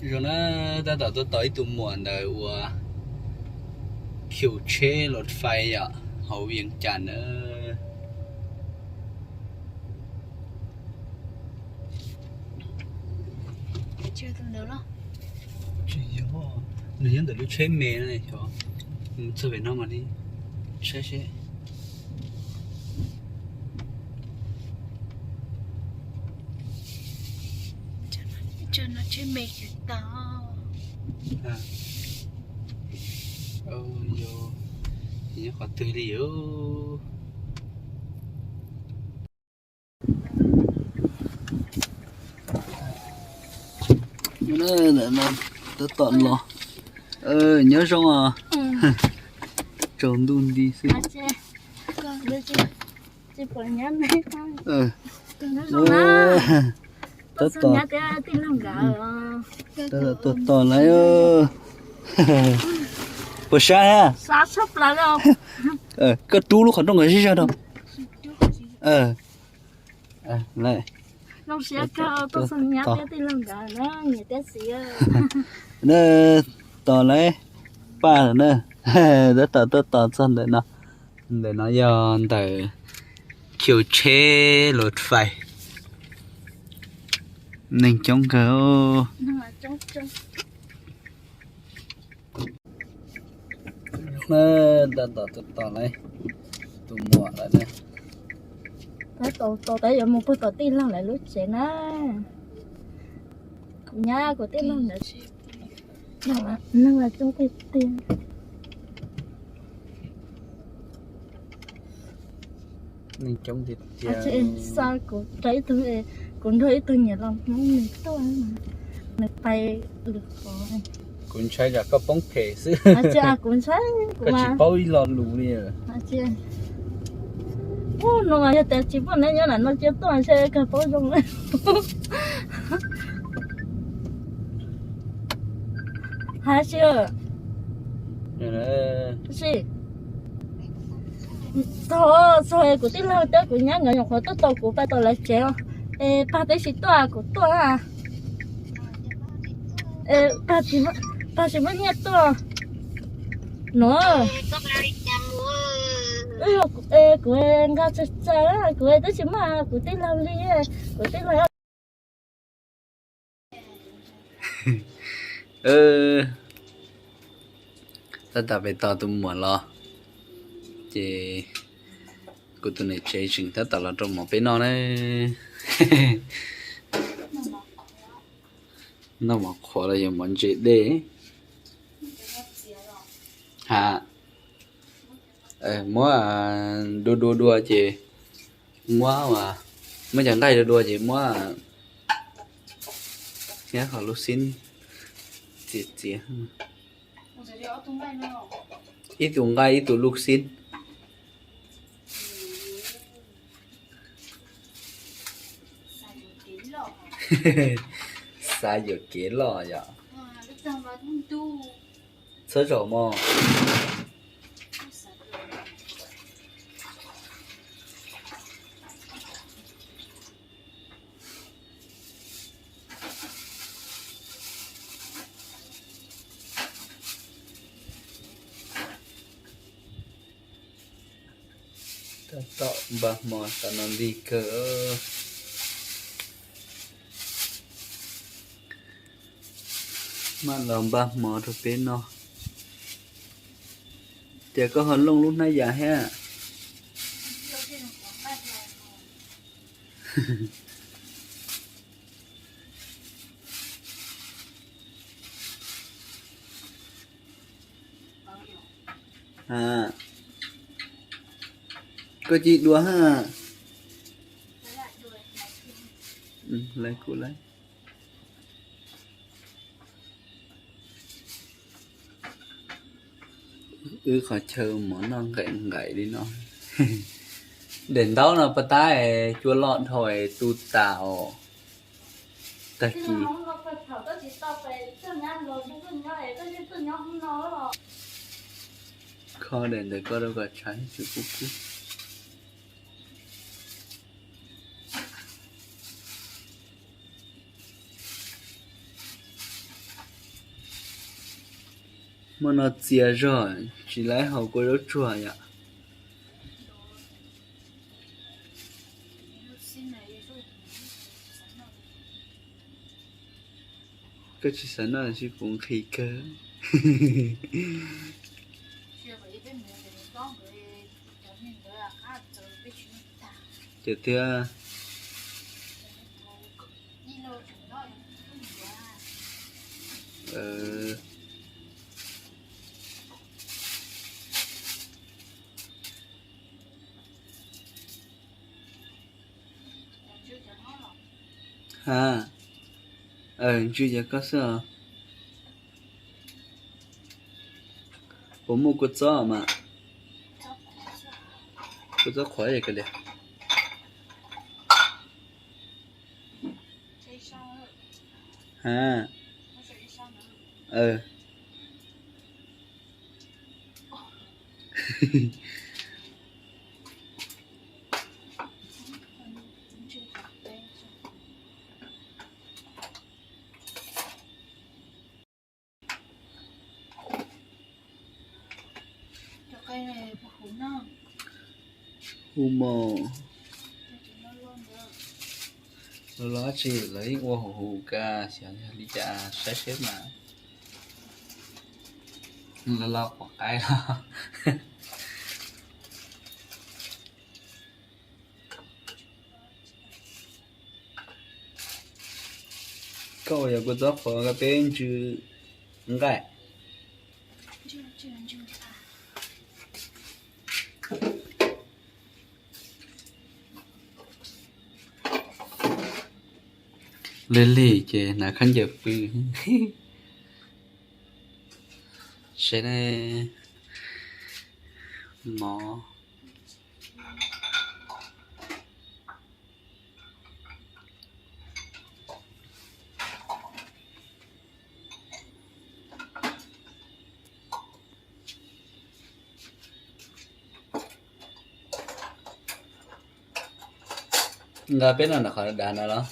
Zoo na, tab tom tuaj tos ib tug muam ntawd uas khiu tsheb los fais yom, hauv Vias Cas na. Tsis yog, nws nyob ntawm lub tsheb me no, xyov, txog pem no mas li saib seb. Tsheb me tsis tau. Yog, nyob qhov twg li os? Tab tom los. Nyob zoo os. Tsaus ntuj nti xwb. Tab tom, tab tom tuaj tos lawm. Puas sab ha? Koj rub lub qhov rooj ko sib zog rau. Tos lawm, paj lawm na. Tab tom tuaj tos txog ntawm no. Ntawm no yog ntawm khiu tsheb los fais. Neeg coob kawg. Tab tom tuaj tos lawm, tus muam lawm na. Tab tom tos yuav mus puag tom tij laug lawv lub tsev na. Kuv nyab kuv tij laug ntawd, neeg coob tiag tiag. Neeg coob tiag tiag. Xa kuv, kuv nrog ib tug niam laus Hmoob nws tuaj, nws pais lwm qhov. Kuv ntshai tsam koj poob phem xwb. Kuv ntshai, koj tsis paub ib lo lus li. Ua no mas yog tias tsis poj niam nyob ntawm no cia tuaj ntshe kawg paub zoo. Hais tsis, txog, txog kuv tij laug thiab kuv nyab nkawd nyuam qhuav tuaj tos kuv pais tom lawv tsev os. Es Pag twb tsis tuaj, kuv tuaj. Pag tsis muaj nyiaj tuaj no. Kuv nqa tsawg tsawg, kuv twb tsis muaj kuv tij laug li, kuv tij laug. Tab tom pem tos tus muam los, ces kuv tus niam tsev tseem tab tom los rau mov peb noj na. Noj mov qhuav los yog mov ntse dej. Ha, muab dua dua dua ces muab, muab cov nqaij dua dua ces muab thiab qhov lub xib txiav txiav. Ib tug nqaij ib tug lub xib. Xav yuam kev loj yom. Txhob zaum mog. Tab tom npaj hmo, tam no nti kawg. Maj los npaj hmo rau peb noj. Ces koj ho looj lub hnab yas thiab. Ha, koj cia li dua ha. Lawv kuj lawv. Wb qhov chaw mov noj nqaim nqaim li no. Daim ntaub no pas tab cua loj dhau tu tas os. Tag kis kho daim ntawm koj rau kom tshav tsis kub kub. Muaj no txias zog, tsis laib haus kua zaub tsuag yom. Koj tsis xav noj tsis puv nqhis kawg. Ces thiab. Ha, ntsw yog koj xwb os. Puas muaj kua txob mas? Kua txob qhuav es kawg li. Ha. Hu mos. Los los tsis lawv yeej ua huv huv kawg, xyov yog li cas saib seb mas. Los los quav qaib los. Koj ua yog kua txob qhuav koj peb ntsw nqaij. Lig lig ces hnav khaub ncaws pw. Seb ne, mov. Nqa peb no nram qhov dav no los?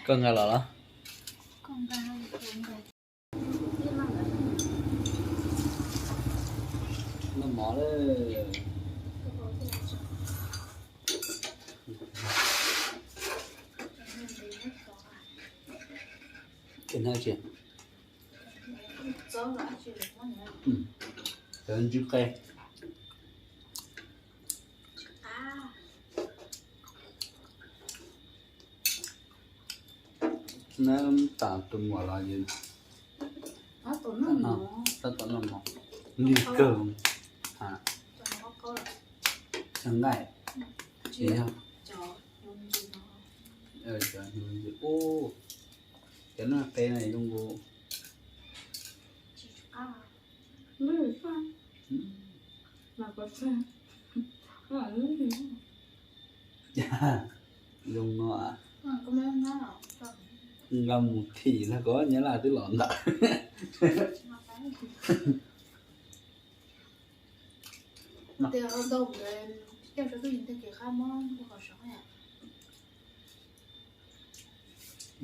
Koj nqa los los? Noj mov lawm. Ces noj tsi? Cov ntsw qe. Neb tam tus muam los yus tab tom noj mov, lig kawg. Cov nqaij, cov, cov noj qe na zoo nkaus. Zoo no. Nqa mus thim los koj nyab laj twb los ntawd.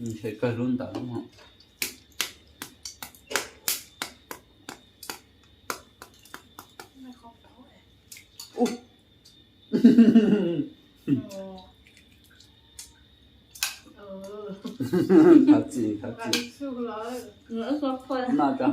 Ntshe kawg lub ntawd. Thov txim, thov txim. Noj tso.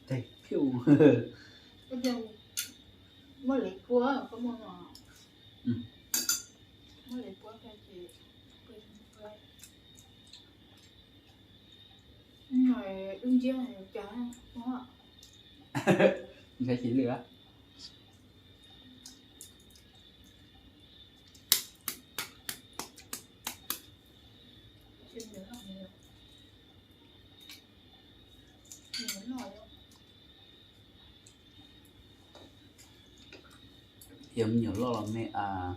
Teg phiu. Muab lev puab, koj muab no. Muab lev puab ces, no dub nciab cas, ntshai tsis lwj. Yog me nyuam loj los me as,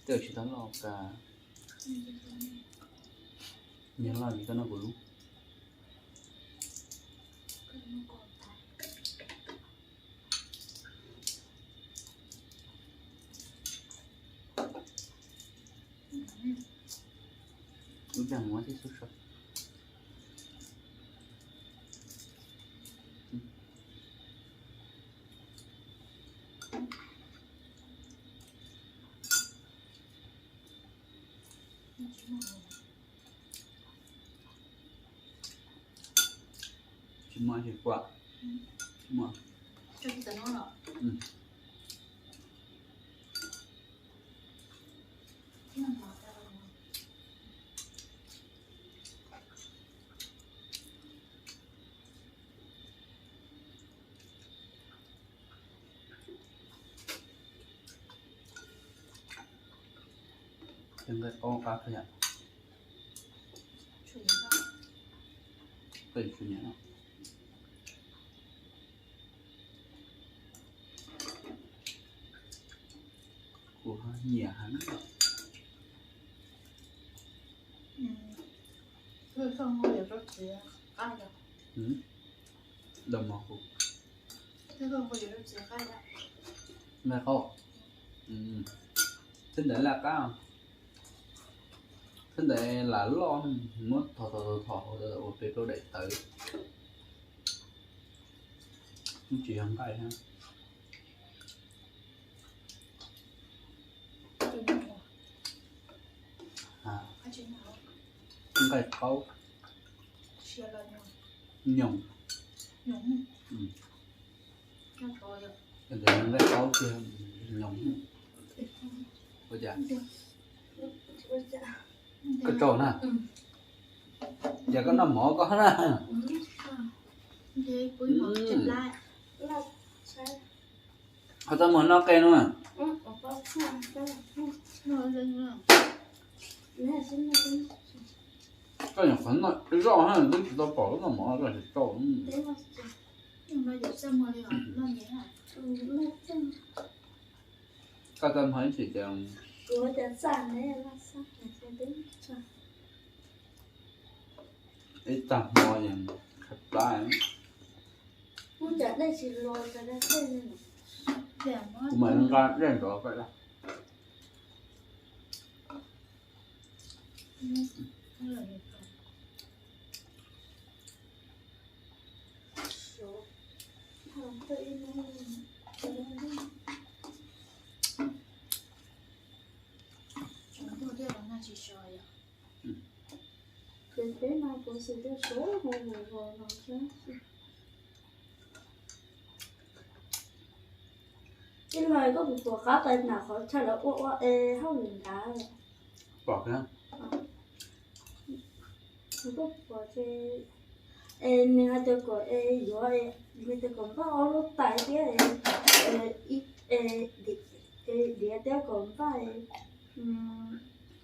tej zaum tsis tau loj ka. Yog loj ces koj noj kuv lub. Ib zag muab tej xub so. Tsis muaj tsis pua. Tsis muaj. Tej nqaij qaub qab thiab yom. Tej tshuav nyiam no. Kuv nyiam heev. Dam mov kuv, nqaij qaub. Thiab ntawd laj qab, thiab ntawd lam loj, muab thom thom thom ua peb plaub daim tawv. Tsis yog nqaij thiab. Nqaij qaub, nyoos. Nqaij qaub tiag, nyoos. Ua cas? Koj tsaug na. Yog koj noj mov koj na. Ho txaj muag noj qe no. Koj nyuam qhuav noj zoj na, twb tsis tau pom koj noj mov koj tsis tsaug. Koj txaj muag ib chim ces ib tag hmo yeej qhib plab. Kuv mam nqa dej nrov pem. Ib los koj puas pom qab tais nam qhov chaw lawv ua ua es hauj lwm nrad? Pom thiab. Koj pom ces es nws hais tias kom es yuav, nws tias kom npaj ob lub tais thiab, diav thiab kom npaj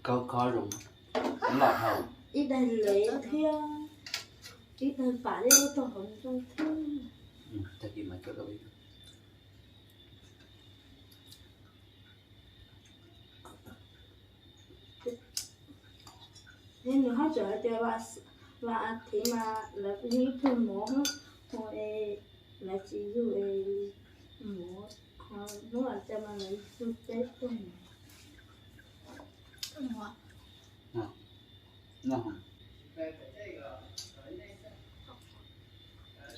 khov khov zoo, loj hau, ib daig lev thiab ib daig pam thiab lub rau hauv ntoo thiab. Tag kis mas coj lawv. Nws haj tseem hais tias vas thiv mas lawv yug ib tug mov, lawv tsis yug mov, hnub vas cas mas lawv yug peb tug mov.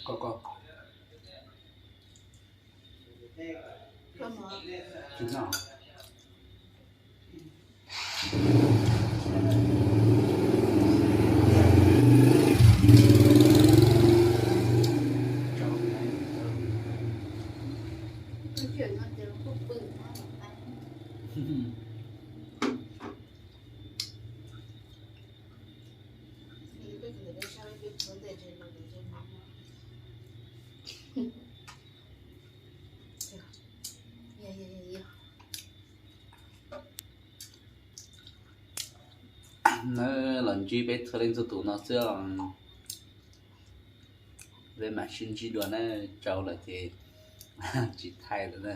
Koj, koj. Tsis noj. Nawb, los ntsib peb txhua leej txhua tus no xwb os. Peb mam sib ntsib dua na, tsau lawm ces tsis thaij lawm na.